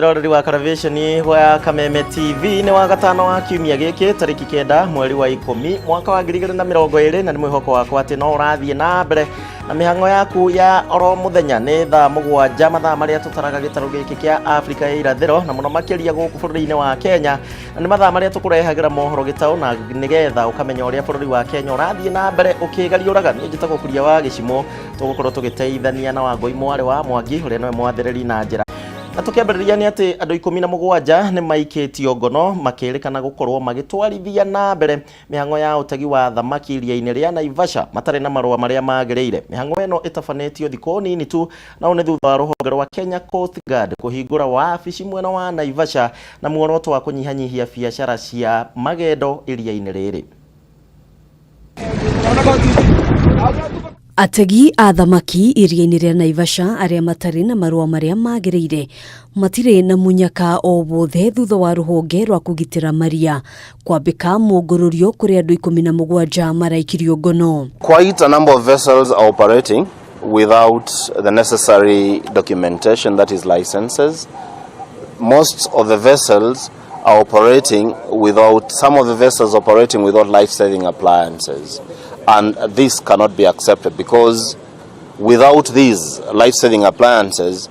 Mwĩroreri wa Karavĩceni wa Kameme TV, nĩ wa gatano wa kiumia gĩkĩ, tarĩki 9 mweri wa 10 mwaka wa 2020, na nĩ mwĩhoko wakwa atĩ no ũrathiĩ na mbere na mĩhang'o yaku ya oro mũthenya. Nĩ thaa 7, mathaa marĩa tũtaraga gĩtarũ gĩkĩ kĩa Afrika ya irathĩro na mũno makĩria gũkũ bũrũri-inĩ wa Kenya, na nĩ mathaa marĩa tũkũrehagĩra mohoro gĩtaũ na nĩgetha ũkamenya ũrĩa bũrũri wa Kenya ũrathiĩ na mbere ũkĩgariũraga. Niĩ njĩtagwo Kuria wa Gĩcimo, tũgũkorwo tũgĩteithania na Wangũi mwarĩ wa Mwangi ũrĩa nĩwe mwathĩrĩri na njĩra. Na tũkĩambĩrĩria nĩ atĩ andũ 17 nĩ maikĩtio ngono makĩrĩkana gũkorwo magĩtwarithia na mbere mĩhang'o ya ũtegi wa thamaki iria-inĩ rĩa Naivasha matarĩ na marũa marĩa magĩrĩire. Mĩhang'o ĩno ĩtabanĩtio thikũ nini tu na ũũ nĩ thutha wa rũhonge rwa Kenya Coast Guard kũhingũra wabici mwena wa Naivasha na muoroto wa kũnyihanyihia biacara cia magendo iria-inĩ rĩrĩ. Ategi a thamaki iria-inĩ rĩa Naivasha arĩa matarĩ na marũa marĩa magĩrĩire matirĩ na mũnyaka o wothe thutha wa rũhonge rwa kũgitĩra maria kwambĩka mũngũrũrio kũrĩ andũ 17 maraikirio ngono. Quite a number of vessels are operating without the necessary documentation, that is licenses. Most of the vessels are operating without, some of the vessels operating without life-saving appliances. And this cannot be accepted because without these life-saving appliances,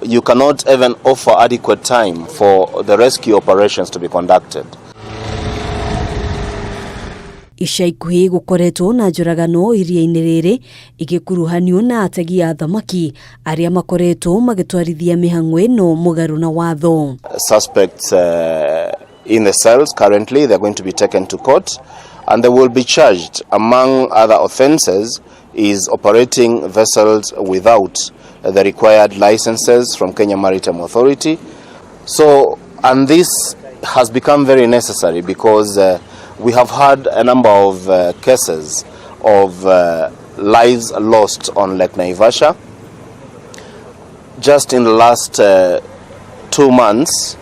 you cannot even offer adequate time for the rescue operations to be conducted. Ica ikuhĩ gũkoretwo na njũragano iria-inĩ rĩrĩ igĩkuruhanio na ategi a thamaki arĩa makoretwo magĩtwarithia mĩhang'o ĩno mũgarũ na watho. Suspects in the cells currently, they're going to be taken to court and they will be charged, among other offenses, is operating vessels without the required licenses from Kenya Maritime Authority. So, and this has become very necessary because we have had a number of cases of lives lost on Lake Naivasha. Just in the last 2 months,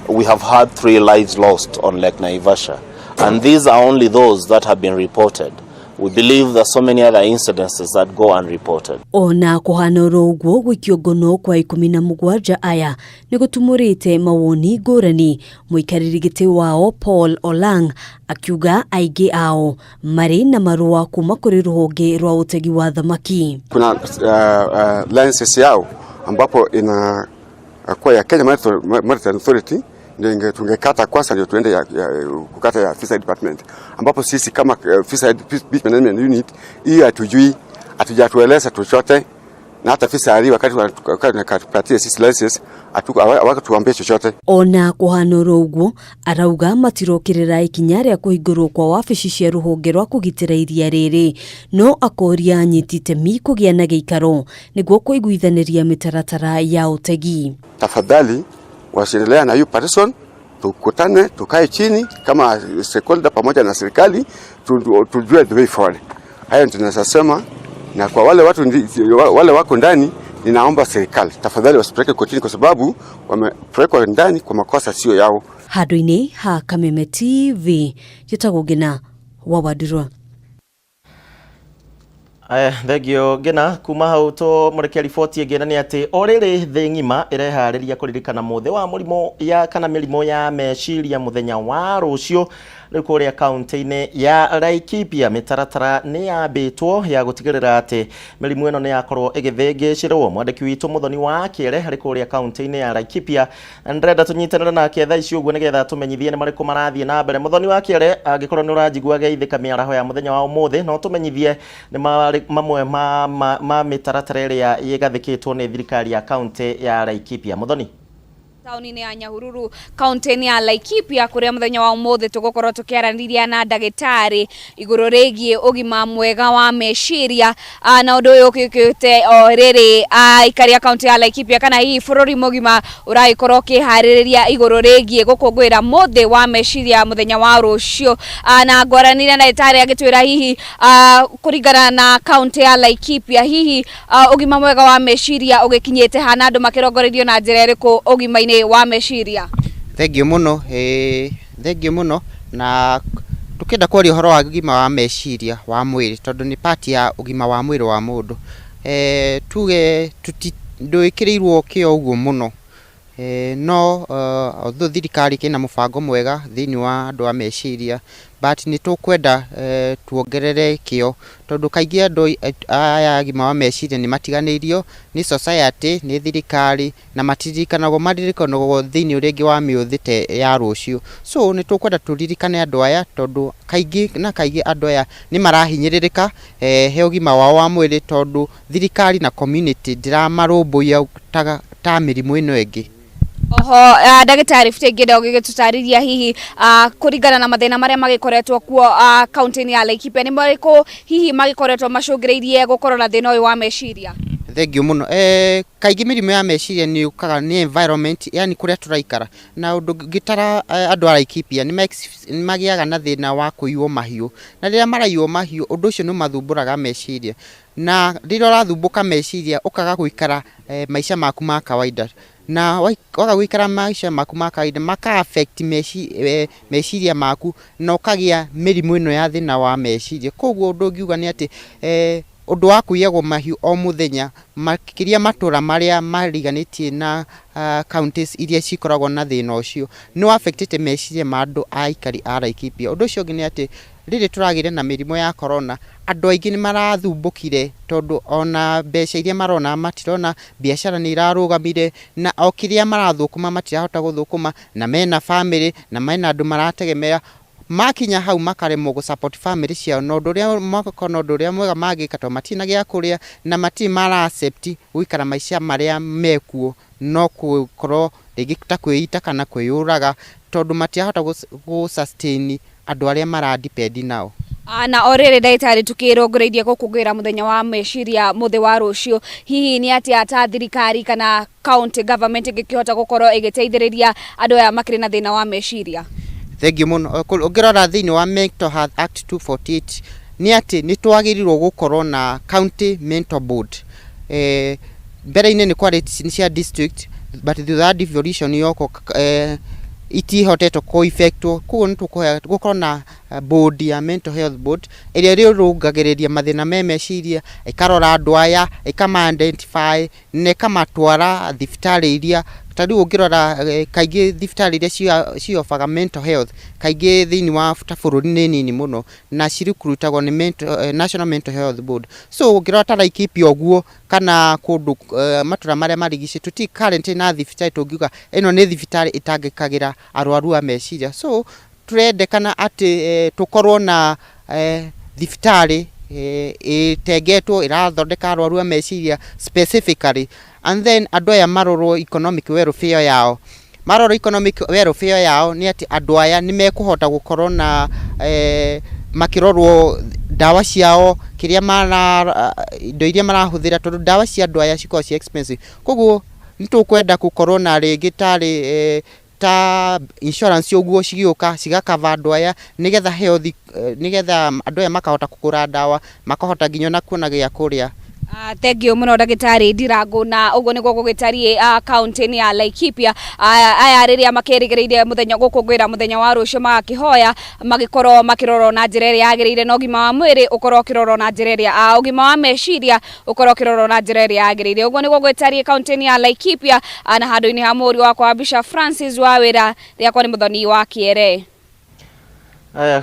we have had three lives lost on Lake Naivasha. And these are only those that have been reported. We believe there are so many other incidences that go unreported. Ona kũhana oro ũguo, gũikio ngono kwa 17 aya nĩ gũtumũrĩte mawoni ngũrani, mũikarĩri gĩtĩ wao Paul Olang akiuga aingĩ ao marĩ na marũa kuma kũrĩ rũhonge rwa ũtegi wa thamaki. Kuna license yao ambapo inakuwa ya Kenya Maritime Authority, ndio tungekata kwanza ndio tuende ya kukata ya Fishery Department, ambapo sisi kama Fishery Beach Management Unit hii hatujui, hatujatueleza chochote, na hata fishery wakati wakati sisi license hawakatuambia chochote. Ona kũhana oro ũguo, arauga matirokĩrĩra ikinya rĩa kũhingũrwo kwa wabici cia rũhonge rwa kũgitĩra iria rĩrĩ, no akoria anyiti itemi kũgĩa na gĩikaro nĩguo kũiguithanĩria mĩtaratara ya ũtegi. Tafadhali wasiendelea na hiyo person, tukutane, tukae chini kama stakeholder pamoja na serikali, tujue the way forward. Haya tunaweza sema, na kwa wale watu wale wako ndani, ninaomba serikali tafadhali wasipeleke kotini kwa sababu wamepelekwa ndani kwa makosa sio yao. Handũ-inĩ ha Kameme TV, njĩtagwo Ngina wa Wandirwa. Aya, thengio Ngina. Kuma hau tũmũrĩke riboti ĩngĩ, na nĩ atĩ o rĩrĩ thĩ ng'ima ĩreharĩria kũririkana mũthĩ wa mũrimũ ya kana mĩrimũ ya meciria mũthenya wa rũciũ, rĩu kũrĩa kaunti-inĩ ya Laikipia mĩtaratara nĩ yambĩtwo ya gũtigĩrĩra atĩ mĩrimũ ĩno nĩ yakorwo ĩgĩthĩngĩcĩrwo. Mwandĩki witũ Mũthoni wa Kĩere harĩ kũrĩa kaunti-inĩ ya Laikipia na ndĩrenda tũnyitanĩre nake thaa ici ũguo nĩgetha tũmenyithie nĩ marĩkũ marathiĩ na mbere. Mũthoni wa Kĩere, angĩkorwo nĩ ũranjigua, geithĩka mĩaraho ya mũthenya wa ũmũthĩ, no tũmenyithie nĩ marĩ mamwe ma mĩtaratara ĩrĩa ĩgathĩkĩtwo nĩ thirikari ya kaunti ya Laikipia. Mũthoni. Taũni-inĩ ya Nyahururu, kaunti-inĩ ya Laikipia, kũrĩa mũthenya wa ũmũthĩ tũgũkorwo tũkĩaranĩria na ndagĩtarĩ igũrũ rĩgiĩ ũgima mwega wa meciria. Na ũndũ ũyũ ũkĩũkĩte o rĩrĩ aikari a kaunti ya Laikipia kana hihi bũrũri mũgima ũragĩkorwo ũkĩharĩrĩria igũrũ rĩgiĩ gũkũngũĩra mũthĩ wa meciria mũthenya wa rũciũ. Na ngwaranĩria na ndagĩtarĩ agĩtwĩra hihi kũringana na kaunti ya Laikipia, hihi ũgima mwega wa meciria ũgĩkinyĩte ha na andũ makĩrongoreirio na njĩra ĩrĩkũ ũgima-inĩ wa meciria? Thengio mũno, ĩĩ, thengio mũno. Na tũkĩenda kwaria ũhoro wa ũgima wa meciria wa mwĩrĩ, tondũ nĩ part ya ũgima wa mwĩrĩ wa mũndũ, tuge ndwĩkĩrĩirwo kĩo ũguo mũno. No although thirikari kĩna mũbango mwega thĩinĩ wa andũ a meciria, but nĩ tũkwenda tuongerere kĩo, tondũ kaingĩ andũ aya agima wa meciria nĩ matiganĩirio nĩ society, nĩ thirikari, na matiririkanagwo, maririkanagwo thĩinĩ rĩngĩ wa mĩũthĩ te ya rũciũ. So nĩ tũkwenda tũririkane andũ aya, tondũ kaingĩ na kaingĩ andũ aya nĩ marahinyĩrĩrĩka he ũgima wao wa mwĩrĩ, tondũ thirikari na community ndĩramarũmbũiya ta mĩrimũ ĩno ĩngĩ. Oho ndagĩtarĩ Bute, ingĩenda ũgĩgĩtũtarĩria hihi kũringana na mathĩna marĩa magĩkoretwo kuo kaunti-inĩ ya Laikipia, nĩ marĩkũ hihi magĩkoretwo macũngĩrĩirie gũkorwo na thĩna ũyũ wa meciria? Thengiũ mũno. Kaingĩ mĩrimũ ya meciria nĩ yũkaga nĩ environment, yani kũrĩa tũraikara. Na ũndũ ngĩtara andũ a Laikipia nĩ magĩaga na thĩna wa kũiywo mahiũ, na rĩrĩa maraiywo mahiũ, ũndũ ũcio nĩ ũmathumbũraga meciria, na rĩrĩa ũrathumbũka meciria ũkaga gũikara maica maku ma kawaida, na waga gũikara maica maku ma kawaida maka affect meciria maku, na ũkagĩa mĩrimũ ĩno ya thĩna wa meciria. Koguo ũndũ ũngiuga nĩ atĩ ũndũ wa kũiyagwo mahiũ o mũthenya, makĩria matũra marĩa mariganĩtie na counties iria cikoragwo na thĩna ũcio, nĩ affectĩte meciria ma andũ a aikari a Laikipia. Ũndũ ũcio ũngĩ nĩ atĩ rĩrĩ tũragĩire na mĩrimũ ya corona, andũ aingĩ nĩ marathumbũkire, tondũ ona mbeca iria marona matirona, biacara nĩ irarũgamire, na o kĩrĩa marathũkũma matirahota gũthũkũma, na mena family na mena andũ marategemea. Makinya hau makaremwo gũ support family ciao, na ũndũ ũrĩa makona ũndũ ũrĩa mwega mangĩka, tondũ matirĩ na gĩa kũrĩa na matirĩ mara accept gũikara maica marĩa mekuo, no gũkorwo rĩngĩ ta kwĩita kana kwĩyũraga, tondũ matirahota gũ sustain andũ arĩa mara depend nao. Na o rĩrĩ ndagĩtarĩ, tukĩrongoreirie gũkũngũĩra mũthenya wa meciria mũthĩ wa rũciũ, hihi nĩ atĩa ta thirikari kana county government ĩngĩkĩhota gũkorwo ĩgĩteithĩrĩria andũ aya makĩrĩ na thĩna wa meciria? Thengiũ mũno. Ũngĩrora thĩinĩ wa Mental Health Act 248, nĩ atĩ nĩ twagĩrĩirwo gũkorwo na county mental board. Mbere-inĩ nĩ kwarĩ cia district, but thutha wa devolution yoka itihotetwo kũ effectwo. Koguo nĩ tũkũhoya gũkorwo na board ya mental health board ĩrĩa ĩrĩrũngagĩrĩria mathĩna me meciria, ĩkarora andũ aya, ĩkama identify na ĩkamatwara thibitarĩ iria, ta rĩu ũngĩrora kaingĩ thibitarĩ iria ciobaga mental health kaingĩ thĩinĩ wa ta bũrũri nĩ nini mũno, na cirekrutagwo nĩ National Mental Health Board. So ũngĩrora ta Laikipia ũguo kana kũndũ matũra marĩa marigicĩtie, tũtirĩ currently na thibitarĩ tũngiuga ĩno nĩ thibitarĩ ĩtangĩkagĩra arwaru a meciria. So tũrendekana atĩ tũkorwo na thibitarĩ ĩtengetwo ĩrathondeka arwaru a meciria specifically, and then andũ aya marorwo economic welfare yao. Marorwo economic welfare yao, nĩ atĩ andũ aya nĩ mekũhota gũkorwo na makĩrorwo ndawa ciao, kĩrĩa mara indo iria marahũthĩra, tondũ ndawa cia andũ aya cikoragwo ci expensive. Koguo nĩ tũkwenda gũkorwo na rĩngĩ tarĩ ta insurance ũguo cigĩũka cigakava andũ aya, nĩgetha health, nĩgetha andũ aya makahota kũgũra ndawa, makahota nginya ona kuona gĩa kũrĩa. Thengiũ mũno ndagĩtarĩ Ndirangu, na ũguo nĩguo gũgĩtariĩ kaunti-inĩ ya Laikipia. Aya rĩrĩa makĩrĩgĩrĩire mũthenya gũkũngũĩra mũthenya wa rũciũ, magakĩhoya magĩkorwo makĩrorwo na njĩra ĩrĩa yagĩrĩire, na ũgima wa mwĩrĩ ũkorwo ũkĩrorwo na njĩra ĩrĩa ũgima wa meciria ũkorwo ũkĩrorwo na njĩra ĩrĩa yagĩrĩire. Ũguo nĩguo gũgĩtariĩ kaunti-inĩ ya Laikipia. Na handũ-inĩ ha mũhũri wakwa wa mbica Francis Wawĩra, rĩakwa nĩ Mũthoni wa Kĩere. Aya,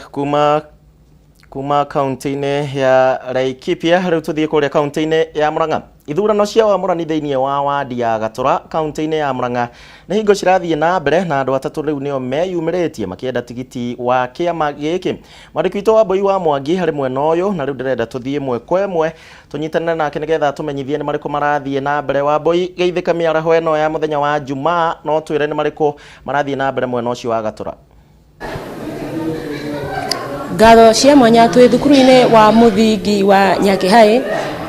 kuma kaunti-inĩ ya Laikipia, rĩu tũthiĩ kũrĩa kaunti-inĩ ya Murang'a. Ithurano cia wamũrani thĩinĩ wa wadi ya Gatura kaunti-inĩ ya Murang'a nĩ hingo cirathiĩ na mbere, na andũ atatũ rĩu nĩo meyumĩrĩtie makĩenda tigiti wa kĩama gĩkĩ. Mwandĩki witũ wa Mbui wa Mwangi harĩ mwena ũyũ, na rĩu ndĩrenda tũthiĩ ĩmwe kwa ĩmwe tũnyitanĩre nake nĩgetha tũmenyithie nĩ marĩkũ marathiĩ na mbere. Wa Mbui, geithĩka mĩaraho ĩno ya mũthenya wa Jumaa, no twĩre nĩ marĩkũ marathiĩ na mbere mwena ũcio wa Gatura? Ngatho cia mwanya. Twĩ thukuru-inĩ wa mũthingi wa Nyakĩhaĩ,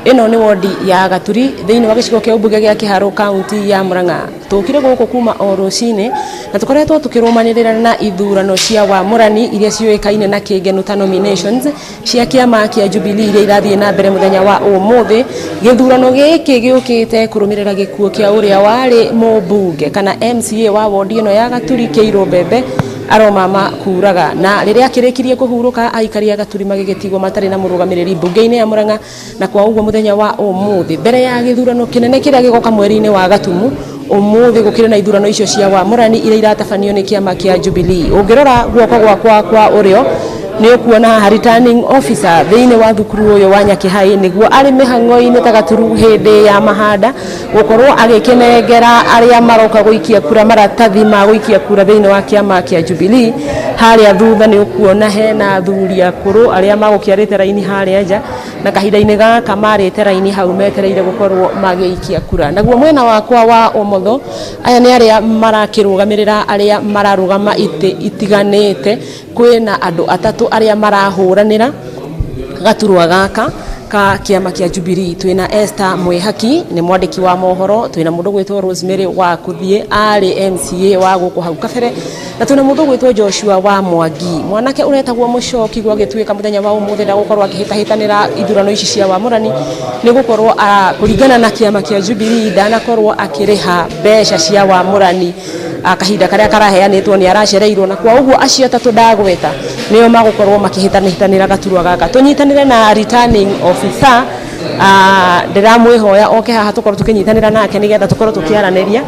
ĩno nĩ wodi ya Gaturi thĩinĩ wa gĩcigo kĩa ũmbunge gĩa Kĩharũ, kaunti ya Murang'a. Tũkire gũkũ kuma o rũcinĩ na tũkoretwo tũkĩrũmanĩrĩra na ithurano cia wamũrani iria ciũĩkaine na kĩngenu ta nominations cia kĩama kĩa Jubilee iria irathiĩ na mbere mũthenya wa ũmũthĩ. Gĩthurano gĩkĩ gĩũkĩte kũrũmĩrĩra gĩkuũ kĩa ũrĩa warĩ mũmbunge kana MCA wa wodi ĩno ya Gaturi, Kĩirũ Mbembe, Aromama kuraga na rĩrĩa akĩrĩkirie kũhurũka aikari a Gaturi magĩgĩtigwo matarĩ na mũrũgamĩrĩri mbunge-inĩ ya Murang'a. Na kwa ũguo mũthenya wa ũmũthĩ, mbere ya gĩthurano kĩnene kĩrĩa gĩgoka mweri-inĩ wa Gatumu, ũmũthĩ gũkĩrĩ na ithurano icio cia wamũrani iria iratabanio nĩ kĩama kĩa Jubilee. Ũngĩrora guoko gwakwa kwa ũrĩo, nĩ ũkuona haha returning officer thĩinĩ wa thukuru ũyũ wa Nyakĩhai nĩguo arĩ mĩhang'o-inĩ ta Gaturu hĩndĩ ya mahanda, gũkorwo agĩkĩnengera arĩa maroka gũikia kura maratathi ma gũikia kura thĩinĩ wa kĩama kĩa Jubilee. Harĩa thutha nĩ ũkuona hena athuri akũrũ arĩa magũkĩarĩte raini harĩa nja, na kahinda-inĩ gaka marĩte raini hau metereire gũkorwo magĩikia kura. Naguo mwena wakwa wa ũmotho, aya nĩ arĩa marakĩrũgamĩrĩra arĩa mararũgama itĩ itiganĩte. Kwĩna andũ atatũ arĩa marahũranĩra gaturwa gaka ka kĩama kĩa Jubilee. Twĩna Esther Mwĩhaki, nĩ mwandĩki wa mohoro, twĩna mũndũ gwĩtwo Rosemary wa Kũthiĩ, arĩ MCA wa gũkũ hau kabere, na twĩna mũndũ gwĩtwo Joshua wa Mwangi, mwanake ũretagwo Mũcoki. Gwagĩtuĩka mũthenya wa ũmũthĩ ndagũkorwo akĩhĩtahĩtanĩra ithurano ici cia wamũrani, nĩ gũkorwo kũringana na kĩama kĩa Jubilee ndanakorwo akĩrĩha mbeca cia wamũrani kahinda karĩa karaheanĩtwo, nĩ aracereirwo. Na kwa ũguo acio atatũ ndagweta nĩo magũkorwo makĩhĩtahĩtanĩra gaturwa gaka. Tũnyitanĩre na returning officer, ndĩramwĩhoya oke haha tũkorwo tũkĩnyitanĩra nake, nĩgetha tũkorwo tũkĩaranĩria,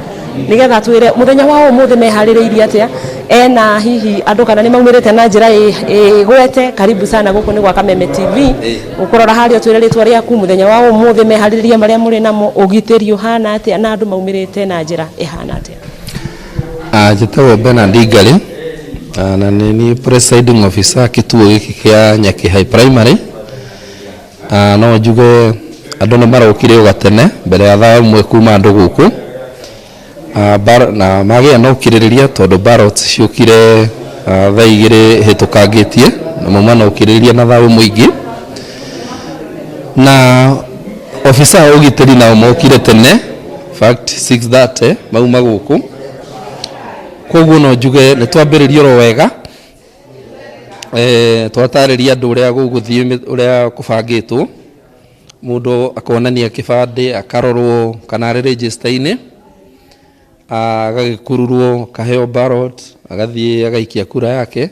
nĩgetha twĩre mũthenya wa ũmũthĩ meharĩrĩirie atĩa, ena hihi andũ kana nĩ maumĩrĩte na njĩra ĩgwete. Karibu sana, gũkũ nĩ gwa Kameme TV. Ũkũrora harĩa, ũtwĩre rĩtwa rĩaku, mũthenya wa ũmũthĩ meharĩrĩria marĩa mũrĩ namo, ũgitĩri ũhana atĩa, na andũ maumĩrĩte na njĩra ĩhana atĩa? Njĩtagwo Bernard Ngari, na nĩ niĩ presiding officer kĩtuo gĩkĩ kĩa Nyakĩhai Primary. No njuge andũ nĩ marokire o gatene mbere ya thaa 1 kuma andũ gũkũ, na magĩa na ũkirĩrĩria tondũ ballots ciũkire thaa 2 hĩtũkangĩtie, na mauma na ũkirĩrĩria na thayũ mũingĩ. Na ofisa a ũgitĩri nao mokire tene, fact 6:30 mauma gũkũ. Koguo no njuge nĩ twambĩrĩria oro wega, twatarĩria andũ ũrĩa gũgũthiĩ, ũrĩa kũbangĩtwo. Mũndũ akonania kĩbandĩ, akarorwo kana arĩ register-inĩ, agagĩkururwo, akaheo ballot, agathiĩ agaikia kura yake.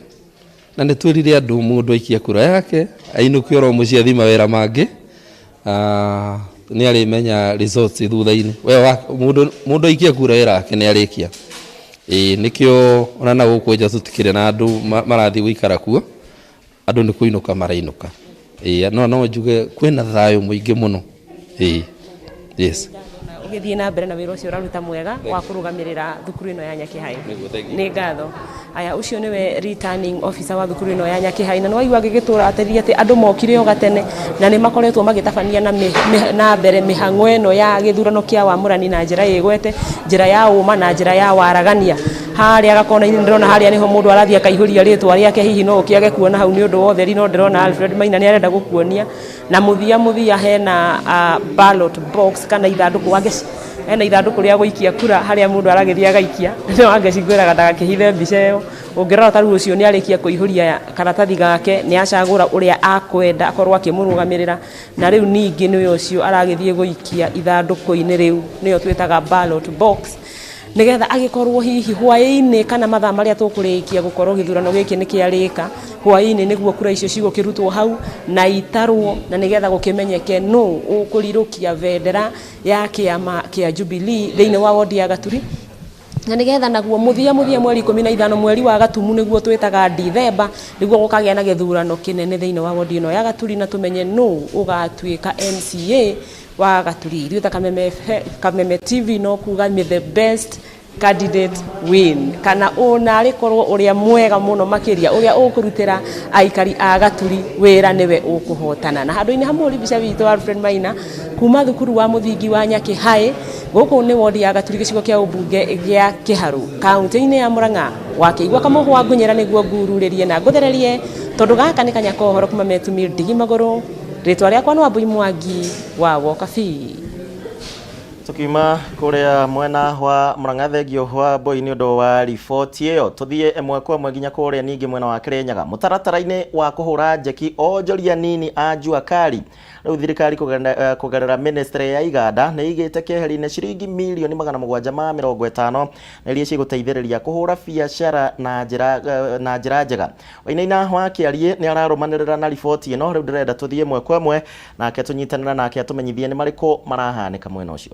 Na nĩ twĩrire andũ mũndũ aikia kura yake ainũke oro mũciĩ, athiĩ mawĩra mangĩ, nĩ arĩmenya results thutha-inĩ. We mũndũ aikia kura wĩra wake nĩ arĩkia. Ĩĩ, nĩkĩo ona na gũkũ nja tũtikĩrĩ na andũ marathiĩ gũikara kuo, andũ nĩ kũinũka marainũka. Ĩĩ, no njuge kwĩna thayũ mũingĩ mũno. Ĩĩ, yes. Ũgĩthiĩ na mbere na wĩra ũcio ũraruta mwega wa kũrũgamĩrĩra thukuru ĩno ya Nyakĩhai. Nĩ ngatho. Aya, ũcio nĩwe returning officer wa thukuru ĩno ya Nyakĩhai, na nĩwaigua agĩgĩtũra atĩrĩria atĩ andũ mokire o gatene na nĩ makoretwo magĩtabania na mbere mĩhang'o ĩno ya gĩthurano kĩa wamũrani na njĩra ĩgwete, njĩra ya ũma na njĩra ya waragania. Harĩa gakona-inĩ ndĩrona harĩa nĩho mũndũ arathiĩ akaihũria rĩtwa rĩake. Hihi no ũkĩage kuona hau nĩ ũndũ wa ũtheri, no ndĩrona Alfred Maina nĩ arenda gũkuonia. Na mũthia mũthia hena ballot box kana ithandũkũ, Wangeci, hena ithandũkũ rĩa gũikia kura harĩa mũndũ aragĩthiĩ agaikia. No Wangeci ngwĩraga ndagakĩhithe mbica ĩyo. Ũngĩrora ta rĩu ũcio nĩ arĩkia kũihũria karatathi gake, nĩ acagũra ũrĩa akwenda akorwo akĩmũrũgamĩrĩra, na rĩu ningĩ nĩwe ũcio aragĩthiĩ gũikia ithandũkũ-inĩ rĩu, nĩyo twĩtaga ballot box, nĩgetha agĩkorwo hihi hwaĩ-inĩ kana mathaa marĩa tũkũrĩkia gũkorwo gĩthurano gĩkĩ nĩ kĩarĩka hwaĩ-inĩ, nĩguo kura icio cigũkĩrutwo hau na itarwo, na nĩgetha gũkĩmenyeke nũ ũkũrirũkia bendera ya kĩama kĩa Jubilee thĩinĩ wa wodi ya Gaturi. Na nĩgetha naguo mũthia mũthia mweri 15 mweri wa Gatumu, nĩguo twĩtaga Dithemba, nĩguo gũkagĩa na gĩthurano kĩnene thĩinĩ wa wodi ĩno ya Gaturi, na tũmenye nũ ũgatuĩka MCA wa Gaturi. Ithuĩ ta Kameme TV no kuga may the best candidate win, kana onarĩ korwo ũrĩa mwega mũno makĩria, ũrĩa ũkũrutĩra aikari a Gaturi wĩra, nĩwe ũkũhotana. Na handũ-inĩ ha mũhũri mbica witũ Alfred Maina, kuma thukuru wa mũthingi wa Nyakĩhai, gũkũ nĩ wodi ya Gaturi, gĩcigo kĩa ũmbunge gĩa Kĩharũ, kaunti-inĩ ya Murang'a, wakĩigua kamũhwa ngunyĩra nĩguo ngururĩrie na ngũthererie, tondũ gaka nĩ kanya kohoro kuma metumi ndigi magũrũ. Rĩtwa rĩakwa nĩ Wambui Mwangi wa Wokabi. Tukiuma kuria mwena wa Murang'a, thengio wa Mbui nĩ ũndũ wa riboti ĩyo. Tũthiĩ ĩmwe kwa ĩmwe nginya kũrĩa ningĩ mwena wa Kirinyaga, mũtaratara-inĩ wa kũhũra njeki onjoria nini a jua kali. Rĩu thirikari kũgerera ministry ya iganda nĩ ĩigĩte keheri-inĩ ciringi mirioni 750 na iria cigũteithĩrĩria kũhũra biacara na njĩra njega. Wainaina wa Kĩariĩ nĩ ararũmanĩrĩra na riboti ĩno. Rĩu ndĩrenda tũthiĩ ĩmwe kwa ĩmwe nake, tũnyitanĩra nake atũmenyithie nĩ marĩkũ marahanĩka mwena ũcio.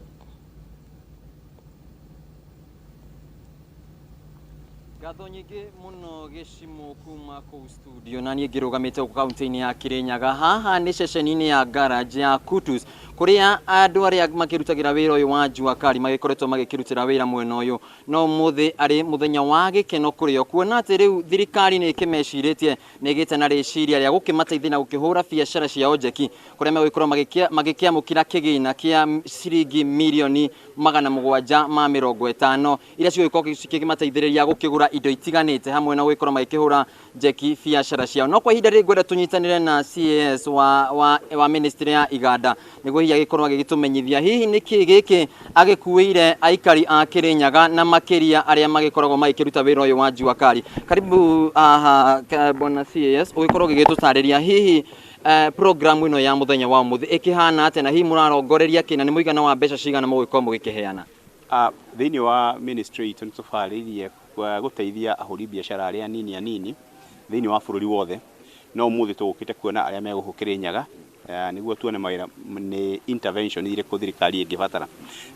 Ngatho nyingĩ mũno, Gĩcimũ, kuma kũu studio. Na niĩ ngĩrũgamĩte gũkũ kaunti-inĩ ya Kirinyaga. Haha nĩ ceceni-inĩ ya garage ya Kutus, kũrĩa andũ arĩa makĩrutagĩra wĩra ũyũ wa jua kali magĩkoretwo magĩkĩrutĩra wĩra mwena ũyũ. No ũmũthĩ arĩ mũthenya wa gĩkeno kũrĩ o, kuona atĩ rĩu thirikari nĩ ĩkĩmecirĩtie, nĩ ĩgĩte na rĩciria rĩa gũkĩmateithia na gũkĩhũra biacara ciao njeki, kũrĩa megũgĩkorwo magĩkĩamũkĩra kĩgĩna kĩa ciringi mirioni 750 iria cigũgĩkorwo cikĩmateithĩrĩria gũkĩgũra indo itiganĩte, hamwe na gũgĩkorwo magĩkĩhũra njeki biacara ciao. No kwa ihinda rĩrĩ ngwenda tũnyitanĩre na CAS wa ministry ya iganda, nĩguo hihi agĩkorwo agĩgĩtũmenyithia hihi nĩkĩ gĩkĩ agĩkuĩire aikari a Kirinyaga, na makĩria arĩa magĩkoragwo magĩkĩruta wĩra ũyũ wa jua kali. Karibu aha, bwana CAS, ũgĩkorwo ũgĩgĩtũtarĩria hihi programu ĩno ya mũthenya wa ũmũthĩ ĩkĩhana atĩa, na hihi mũrarongoreria kĩ, na nĩ mũigana wa mbeca cigana mũgũgĩkorwo mũgĩkĩheana? Thĩinĩ wa ministry itũ nĩ tũbarĩirie gũteithia ahũri biacara arĩa anini anini thĩinĩ wa bũrũri wothe, no ũmũthĩ tũgũkĩte kuona arĩa me gũkũ Kĩrĩnyaga, nĩguo tuone mawĩra nĩ intervention irĩkũ thirikari ĩngĩbatara.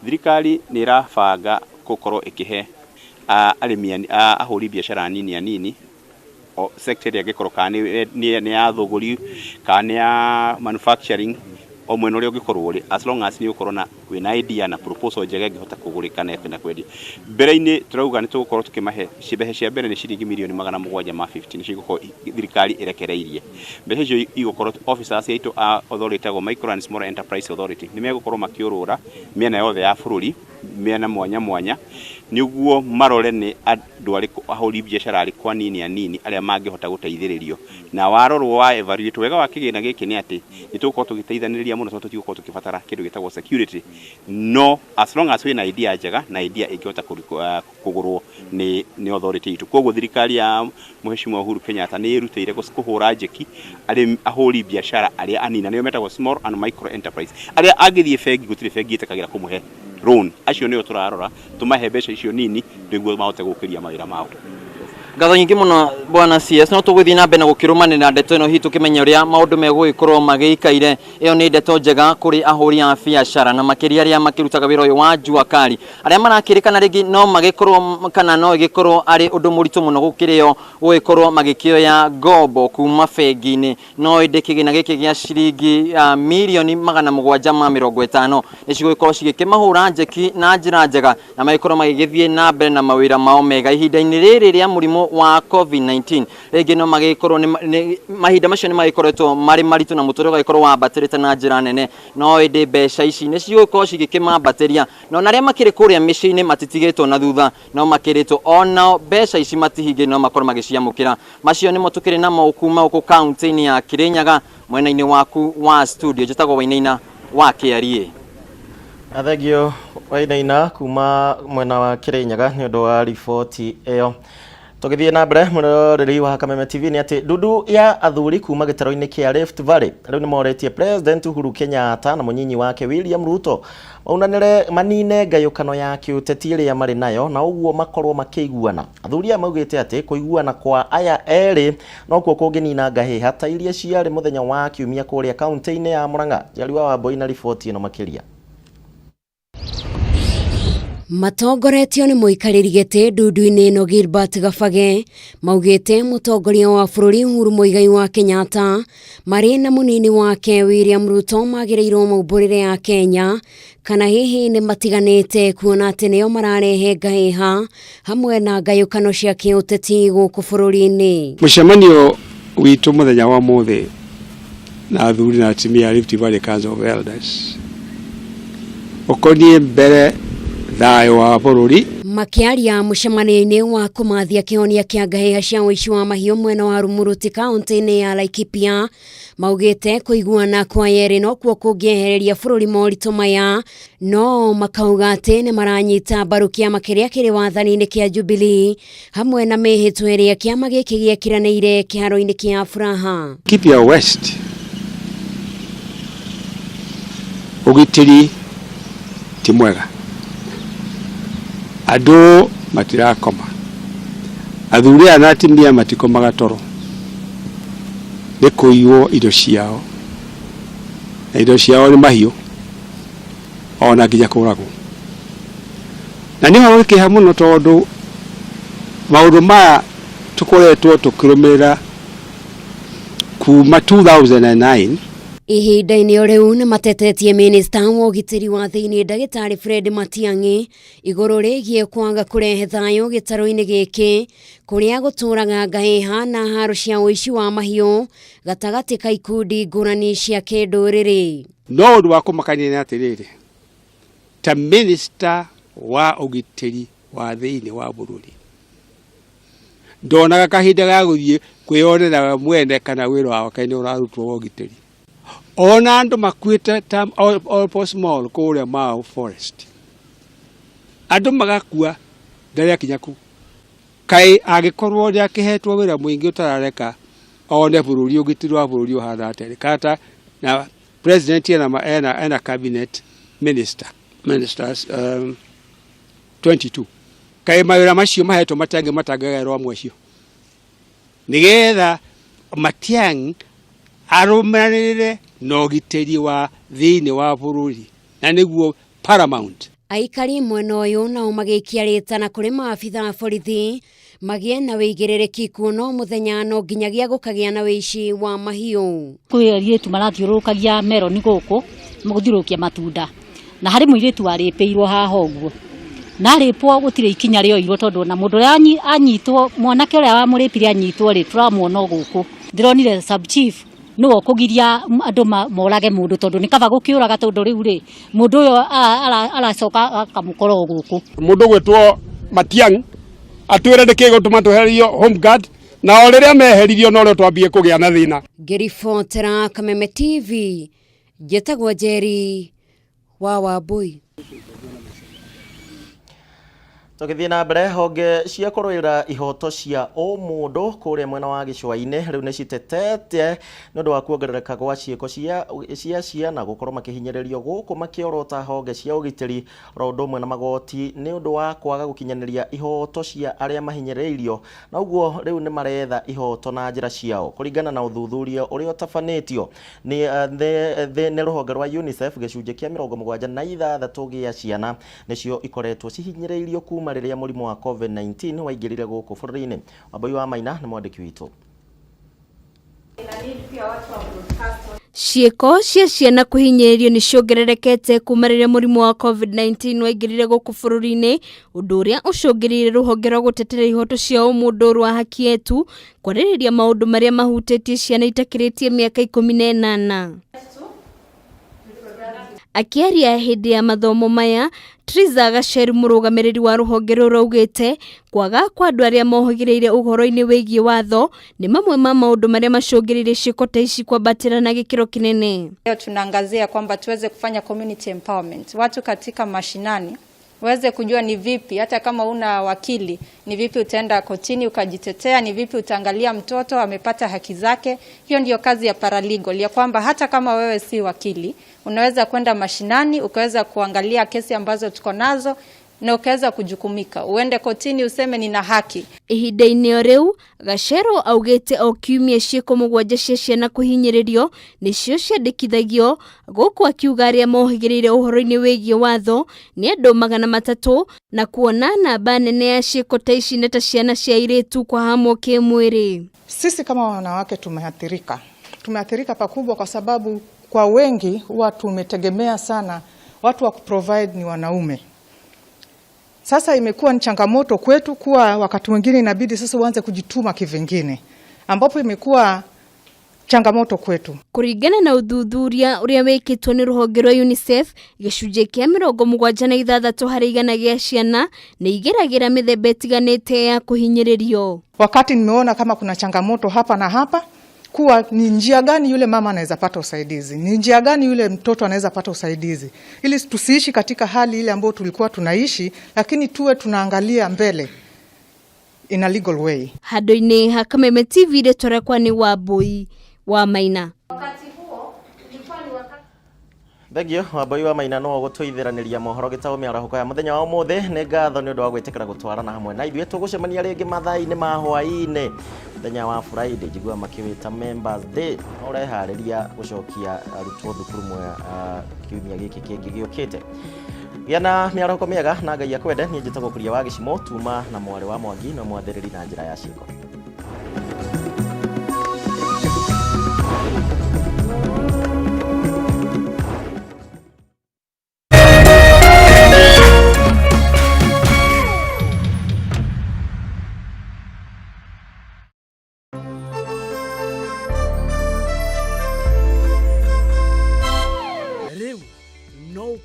Thirikari nĩ ĩrabanga gũkorwo ĩkĩhe arĩmi ahũri biacara anini anini o sector ĩrĩa ĩngĩkorwo, kana nĩ ya thũgũri, kana nĩ ya manufacturing, o mwena ũrĩa ũngĩkorwo ũrĩ, as long as nĩ ũgũkorwo na wĩna idea na proposal njega ĩngĩhota kũgũrĩka na kwendia. Mbere-inĩ tũrauga nĩ tũgũkorwo tũkĩmahe mbeca cia mbere, nĩ ciringi mirioni 750 nĩ cigũkorwo thirikari ĩrekereirie. Mbeca icio igũkorwo officers aitũ a authority ĩtagwo Micro and Small Enterprise Authority nĩ megũkorwo makĩũrũra mĩena yothe ya bũrũri, mĩena mwanya mwanya, nĩguo marore nĩ andũ arĩkũ, ahũri biacara arĩkũ anini anini arĩa mangĩhota gũteithĩrĩrio. Na warorwo wa evaluate wega wa kĩgĩna gĩkĩ nĩ atĩ nĩ tũgũkorwo tũgĩteithanĩrĩria mũno, tondũ tũtigũkorwo tũkĩbatara kĩndũ gĩtagwo security, no as long as wĩna idea njega na idea ĩngĩhota kũgũrwo nĩ authority itũ. Koguo thirikari ya Mheshimiwa Uhuru Kenyatta nĩ ĩrutĩire kũhũra njeki arĩ ahũri biacara arĩa anini, na nĩo metagwo small and micro enterprise, arĩa angĩthiĩ bengi gũtirĩ bengi ĩtĩkagĩra kũmũhe loan. Acio nĩo tũrarora tũmahe mbeca icio nini nĩguo mahote gũkĩria mawĩra mao. Ngatho nyingĩ mũno, bwana CS. No tũgũthiĩ na mbere na gũkĩrũmanĩrĩra ndeto ĩno, hihi tũkĩmenya ũrĩa maũndũ megũgĩkorwo magĩikaire. Ĩyo nĩ ndeto njega kũrĩ ahũri a biacara, na makĩria arĩa makĩrutaga wĩra ũyũ wa jua kali, arĩa marakĩrĩkana rĩngĩ no magĩkorwo kana no ĩgĩkorwo arĩ ũndũ mũritũ mũno gũkĩrĩo gũgĩkorwo magĩkĩoya ngombo kuma bengi-inĩ. No ĩndĩ kĩgĩna gĩkĩ gĩa ciringi mirioni 750 nĩ cigũgĩkorwo cigĩkĩmahũra njeki na njĩra njega, na magĩkorwo magĩgĩthiĩ na mbere na mawĩra mao mega ihinda-inĩ rĩrĩ rĩa mũrimũ wa COVID-19. Rĩngĩ no magĩkorwo mahinda macio nĩ magĩkoretwo marĩ maritũ na mũtũrĩre ũgagĩkorwo wambatĩrĩte na njĩra nene, no ĩndĩ mbeca ici nĩ cigũgĩkorwo cigĩkĩmambatĩria. No na arĩa makĩrĩ kũrĩa mĩciĩ-inĩ matitigĩtwo na thutha, no makĩrĩtwo onao mbeca ici matihingĩ, no makorwo magĩciamũkĩra. Macio nĩmo tũkĩrĩ namo kuma gũkũ kaunti-inĩ ya Kirinyaga. Mwena-inĩ waku wa studio, njĩtagwo Wainaina wa Kĩariĩ. Thengio, Wainaina, kuma mwena wa Kirinyaga nĩ ũndũ wa riboti ĩyo. Tũgĩthiĩ na mbere, mũroreri wa Kameme TV, nĩ atĩ ndundu ya athuri kuma gĩtaro-inĩ kĩa Rift Valley rĩu nĩ moretie President Uhuru Kenyatta na mũnyinyi wake William Ruto maunanĩre manine ngayũkano ya kĩũteti ĩrĩa marĩ nayo, na ũguo makorwo makĩiguana. Athuri aya maugĩte atĩ kũiguana kwa aya erĩ nokuo kũngĩnina ngahĩha ta iria ciarĩ mũthenya wa Kiumia kũrĩa kaunti-inĩ ya Murang'a. Njariwa wa Mbui na riboti ĩno makĩria. Matongoretio nĩ mũikarĩri gĩtĩ ndundu-inĩ ĩno Gilbert Gabage, maugĩte mũtongoria wa bũrũri Uhuru Muigai wa Kenyatta marĩ na mũnini wake William Ruto magĩrĩirwo maumbũrĩre ya Kenya kana hihi nĩ matiganĩte, kuona atĩ nĩo mararehe ngahĩha hamwe na ngayũkano cia kĩũteti gũkũ bũrũri-inĩ. Mũcemanio witũ mũthenya wa mũthĩ na athuri na atumia a Rift Valley Council of Elders ũkoniĩ mbere thayũ wa bũrũri. Makĩaria mũcemanio-inĩ wa kũmathia kĩhonia kĩa ngahĩha cia ũici wa mahiũ mwena wa Rumuruti kaunti-inĩ ya Laikipia, maugĩte kũiguana kwa yerĩ nokuo kũngĩehereria bũrũri moritũ maya, no makauga atĩ nĩ maranyita mbaru kĩama kĩrĩa kĩrĩ wathani-inĩ kĩa Jubilee hamwe na mĩhĩtwa ĩrĩa kĩama gĩkĩ gĩekiranĩire kĩharo-inĩ kĩa Furaha. Laikipia West ũgitĩri ti mwega, andũ matirakoma, athuri aya na atumia matikomaga toro nĩ kũiywo indo ciao, na indo ciao nĩ mahiũ ona nginya kũragwo. Na nĩ ũhoro wĩ kĩeha mũno tondũ maũndũ maya tũkoretwo tũkĩrũmĩrĩra kuma 2009. Ihinda-inĩ o rĩu nĩ matetetie minista wa ũgitĩri wa thĩinĩ ndagĩtarĩ Fred Matiang'i igũrũ rĩgiĩ kwaga kũrehe thayũ gĩtarũ-inĩ gĩkĩ kũrĩa gũtũraga ngahĩha na haro cia ũici wa mahiũ gatagatĩ ka ikundi ngũrani cia kĩndũrĩrĩ. No ũndũ wa kũmakania nĩ atĩrĩrĩ, ta minista wa ũgitĩri wa thĩinĩ wa bũrũri ndonaga kahinda ga gũthiĩ kwĩyonera we mwene kana wĩra wake nĩ ũrarutwo wa ũgitĩri. Ona andũ makuĩte ta Olpos Mall kũrĩa Mau Forest, andũ magakua ndarĩ akinya kũu. Kaĩ angĩkorwo nĩ akĩhetwo wĩra mũingĩ ũtarareka one bũrũri ũgitĩri wa bũrũri ũhana atĩa, kata na president ena cabinet ministers 22, kaĩ mawĩra macio mahetwo Matiang'i matangĩgaĩrwo amwe acio nĩgetha Matiang'i arũmanĩrĩre na ũgitĩri wa thĩinĩ wa bũrũri, na nĩguo paramount. Aikari mwena ũyũ nao magĩikia rĩtana kũrĩ maabitha a borithi magĩe na wĩigĩrĩrĩki kuona o mũthenya no nginyagia gũkagĩa na wĩici wa mahiũ. Kwĩ airĩtu marathiũrũrũkagia meroni gũkũ gũthiũrũrũkia matunda, na harĩ mũirĩtu warĩpĩirwo haha ũguo, na arĩpwo gũtirĩ ikinya rĩoirwo tondũ ona mũndũ ũrĩa anyitwo, mwanake ũrĩa wamũrĩpire anyitwo rĩ, tũramuona o gũkũ. Ndĩronire sub chief nĩwe ũkũgiria andũ morage mũndũ tondũ nĩ kaba gũkĩũraga tondũ rĩu rĩ mũndũ ũyũ aracoka akamũkora o gũkũ. Mũndũ ũgwĩtwo Matiang'i atwĩre nĩkĩ gũtũma twehererio home guard, na o rĩrĩa meheririo no rĩo twambie kũgĩa na thĩna. Ngĩribotera Kameme TV, njĩtagwo Njeri wa Wambui. Tũgĩthiĩ na mbere, honge cia kũrũĩra ihoto cia ũmũndũ kũrĩa mwena wa gĩcũa-inĩ rĩu nĩ citetete nĩ ũndũ wa kuongerereka gwa ciĩko cia ciana gũkorwo makĩhinyĩrĩrio gũkũ makĩorota honge cia ũgitĩri oro ũndũ ũmwe na magoti nĩ ũndũ wa kwaga gũkinyanĩria ihoto cia arĩa mahinyĩrĩirio, na ũguo rĩu nĩ maretha ihoto na njĩra ciao. Kũringana na ũthuthuria ũrĩa ũtabanĩtio nĩ rũhonge rwa UNICEF, gĩcunjĩ kĩa 76 gĩa ciana nĩcio ikoretwo cihinyĩrĩirio kuma rĩrĩa mũrimũ wa COVID-19 waingĩrire gũkũ bũrũri-inĩ. Wambui wa Maina nĩ mwandĩki witũ. Ciĩko cia ciana kũhinyĩrĩrio nĩ ciongererekete kuma rĩrĩa mũrimũ wa COVID-19 waingĩrire gũkũ bũrũri-inĩ, ũndũ ũrĩa ũcũngĩrĩirie rũhonge rwa gũtetera ihoto cia ũmũndũ rwa Haki Yetu kwarĩrĩria maũndũ marĩa mahutĩtie ciana itakĩrĩtie mĩaka 18. Akĩaria hĩndĩ ya mathomo maya, Triza Gacheru mũrũgamĩrĩri wa rũhonge rũrũ augĩte kwaga kwa andũ arĩa mohĩgĩrĩire ũhoro-inĩ wĩgiĩ watho nĩ mamwe ma maũndũ marĩa macũngĩrĩirie ciĩko ta ici kwambatĩra na gĩkĩro kĩnene. Leo tunaangazia kwamba tuweze kufanya community empowerment, watu katika mashinani waweze kujua ni vipi, hata kama una wakili, ni vipi utaenda kotini ukajitetea, ni vipi utaangalia mtoto amepata haki zake. Hiyo ndiyo kazi ya paralegal, ya kwamba hata kama wewe si wakili, unaweza kwenda mashinani ukaweza kuangalia kesi ambazo tuko nazo na ukaweza kujukumika, uende kotini useme nina haki. Ihinda-inĩ o rĩu, Gachero augĩte o kiumia ciĩko 7 cia ciana kũhinyĩrĩrio nĩcio ciandĩkithagio, gũkũ akiuga arĩa mohĩgĩrĩire ũhoro-inĩ wĩgiĩ watho nĩ andũ 300 na kuona namba nene ya ciĩko ta ici nĩ ta ciana cia airĩtu kũhahamwo kĩmwĩrĩ. Sisi kama wanawake tumeathirika, tumeathirika pakubwa kwa sababu kwa wengi huwa tumetegemea sana watu wa kuprovide ni wanaume. Sasa imekuwa ni changamoto kwetu kuwa wakati mwingine inabidi sasa uanze kujituma kivingine, ambapo imekuwa Changamoto kwetu. Kũringana na ũthuthuria ũrĩa wĩkĩtwo nĩ rũhonge rwa UNICEF, gĩcunjĩ kĩa 76% gĩa ciana nĩ igeragĩra mĩthemba ĩtiganĩte ya kũhinyĩrĩrio. Wakati nimeona kama kuna changamoto hapa na hapa, kuwa ni njia gani yule mama anaweza pata usaidizi, ni njia gani yule mtoto anaweza pata usaidizi, ili tusiishi katika hali ile ambayo tulikuwa tunaishi, lakini tuwe tunaangalia mbele in a legal way. Handũ-inĩ ha Kameme TV, rĩtwa rĩakwa nĩ Wambui wa Maina. Thengio Wambui wa Maina no gũtũithĩranĩria mohoro gĩtaũ mĩarahũko ya mũthenya wa ũmũthĩ. Nĩ ngatho nĩ ũndũ wa gwĩtĩkĩra gũtwarana hamwe na ithuĩ. Tũgũcemania rĩngĩ mathaa-inĩ ma hwaĩ-inĩ mũthenya wa Friday, njiguaga makĩwĩta Members Day. No ũreharĩria gũcokia arutwo thukuru kiumia gĩkĩ kĩngĩ gĩũkĩte. Gĩa na mĩarahũko mĩega na Ngai akwende. Niĩ njĩtagwo Kuria wa Gĩcimo, tuma na mwarĩ wa Mwangi no mwathĩrĩri na njĩra ya ciĩko.